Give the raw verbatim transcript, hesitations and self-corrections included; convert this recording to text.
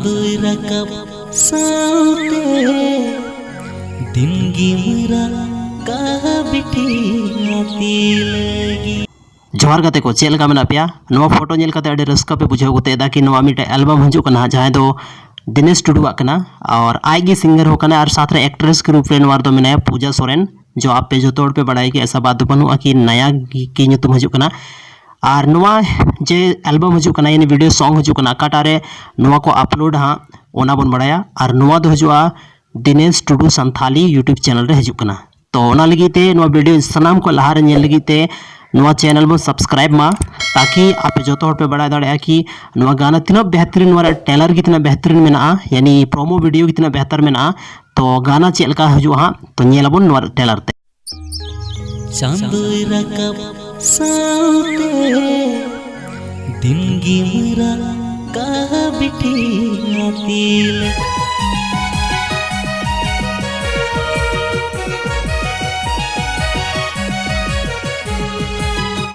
ᱫᱩᱭ ᱨᱟᱠᱟᱵ ᱥᱟᱶᱛᱮ ᱫᱤᱱ ᱜᱮ ᱢᱟᱨᱟᱜ ᱠᱟᱦᱟ ᱵᱤᱴᱷᱤ ᱟᱹᱛᱤ ᱞᱟᱹᱜᱤᱫ᱾ ᱡᱚᱦᱟᱨ ᱜᱟᱛᱮ ᱠᱚ, ᱪᱮᱫ ᱞᱮᱠᱟ ᱢᱮᱱᱟᱜ ᱯᱮᱭᱟ? ᱱᱚᱣᱟ ᱯᱷᱳᱴᱳ ᱧᱮᱞ ᱠᱟᱛᱮ ᱟᱹᱰᱤ ᱨᱟᱹᱥᱠᱟᱹ ᱯᱮ ᱵᱩᱡᱷᱟᱹᱣ ᱜᱚᱫ ᱮᱫᱟ ᱠᱤ ᱱᱚᱣᱟ ᱢᱤᱫᱴᱮᱱ ᱮᱞᱵᱟᱢ ᱦᱤᱡᱩᱜ ᱠᱟᱱᱟ, ᱡᱟᱦᱟᱸᱭ ᱫᱚ ᱫᱤᱱᱮᱥ ᱴᱩᱰᱩᱣᱟᱜ ᱠᱟᱱᱟ᱾ ᱟᱨ ᱟᱡ ᱜᱮ ᱥᱤᱝᱜᱟᱨ ᱦᱚᱸ ᱠᱟᱱᱟᱭ ᱟᱨ ᱥᱟᱛ ᱨᱮ ᱮᱠᱴᱨᱮᱥ ᱠᱮ ᱨᱩᱯ ᱨᱮ ᱱᱚᱣᱟ ᱨᱮᱫᱚ ᱢᱮᱱᱟᱭᱟ, ᱯᱩᱡᱟ ᱥᱚᱨᱮᱱ, ᱡᱚ ᱟᱯᱮ ᱡᱚᱛᱚ ᱦᱚᱲ ᱯᱮ ᱵᱟᱲᱟᱭ ᱜᱮᱭᱟ, ᱮᱥᱟ ᱵᱟᱛ ᱫᱚ ᱵᱟᱹᱱᱩᱜᱼᱟ ᱠᱤ ᱱᱟᱭᱟ ᱜᱮ ᱠᱤ ᱧᱩᱛᱩᱢ ᱦᱤᱡᱩᱜ ᱠᱟᱱᱟ᱾ ᱟᱨ ᱱᱚᱣᱟ ᱡᱮ ᱮᱞᱵᱟᱢ ᱦᱤᱡᱩᱜ ᱠᱟᱱᱟ, ᱭᱟᱱᱤ ᱵᱷᱤᱰᱤᱭᱳ ᱥᱚᱝ ᱦᱤᱡᱩᱜ ᱠᱟᱱᱟ, ᱚᱠᱟᱴᱟᱜ ᱨᱮ ᱱᱚᱣᱟ ᱠᱚ ᱟᱯᱞᱳᱰ ᱦᱟᱸᱜ, ᱚᱱᱟ ᱵᱚᱱ ᱵᱟᱲᱟᱭᱟ᱾ ᱟᱨ ᱱᱚᱣᱟ ᱫᱚ ᱦᱤᱡᱩᱜᱼᱟ ᱫᱤᱱᱮᱥ ᱴᱩᱰᱩ ᱥᱟᱱᱛᱷᱟᱞᱤ YouTube ᱪᱮᱱᱮᱞ ᱨᱮ ᱦᱤᱡᱩᱜ ᱠᱟᱱᱟ᱾ ᱛᱚ ᱚᱱᱟ ᱞᱟᱹᱜᱤᱫ ᱛᱮ ᱱᱚᱣᱟ ᱵᱷᱤᱰᱤᱭᱳ ᱥᱟᱱᱟᱢ ᱠᱚ ᱞᱟᱦᱟ ᱨᱮ ᱧᱮᱞ ᱞᱟᱹᱜᱤᱫ ᱛᱮ ᱱᱚᱣᱟ ᱪᱮᱱᱮᱞ ᱵᱚᱱ ᱥᱟᱵᱥᱠᱨᱟᱭᱤᱵ ᱢᱟ, ᱛᱟᱠᱤ ᱟᱯᱮ ᱡᱚᱛᱚ ᱦᱚᱲ ᱯᱮ ᱵᱟᱲᱟᱭ ᱫᱟᱲᱮᱭᱟᱜᱼᱟ ᱠᱤ ᱱᱚᱣᱟ ᱜᱟᱱᱟ ᱛᱤᱱᱟᱹᱜ ᱵᱮᱦᱛᱨᱤᱱ, ᱱᱚᱣᱟ ᱨᱮᱭᱟᱜ ᱴᱨᱮᱞᱟᱨ ᱜᱮ ᱛᱤᱱᱟᱹᱜ ᱵᱮᱦᱛᱨᱤᱱ ᱢᱮᱱᱟᱜᱼᱟ, ᱭᱟᱱᱤ ᱯᱨᱳᱢᱳ ᱵᱷᱤᱰᱤᱭᱳ ᱜᱮ ᱛᱤᱱᱟᱹᱜ ᱵᱮᱦᱛᱟᱨ ᱢᱮᱱᱟᱜᱼᱟ᱾ ᱛᱚ ᱜᱟᱱᱟ ᱪᱮᱫ ᱞᱮᱠᱟ ᱦᱤᱡᱩᱜᱼᱟ ᱦᱟᱸᱜ, ᱛᱚ ᱧᱮᱞ ᱟᱵᱚᱱ ᱱᱚᱣᱟ ᱴᱨᱮᱞᱟᱨ ᱛᱮ᱾ ᱪᱟᱸᱫᱚᱭ ᱨᱟᱠᱟᱵ ᱥᱟᱶᱛᱮ ᱫᱤᱱ ᱜᱮ ᱢᱟᱨᱟᱜ ᱠᱟᱦᱟ ᱵᱤᱴᱷᱤ ᱟᱹᱛᱤ ᱞᱟᱹᱜᱤᱫ᱾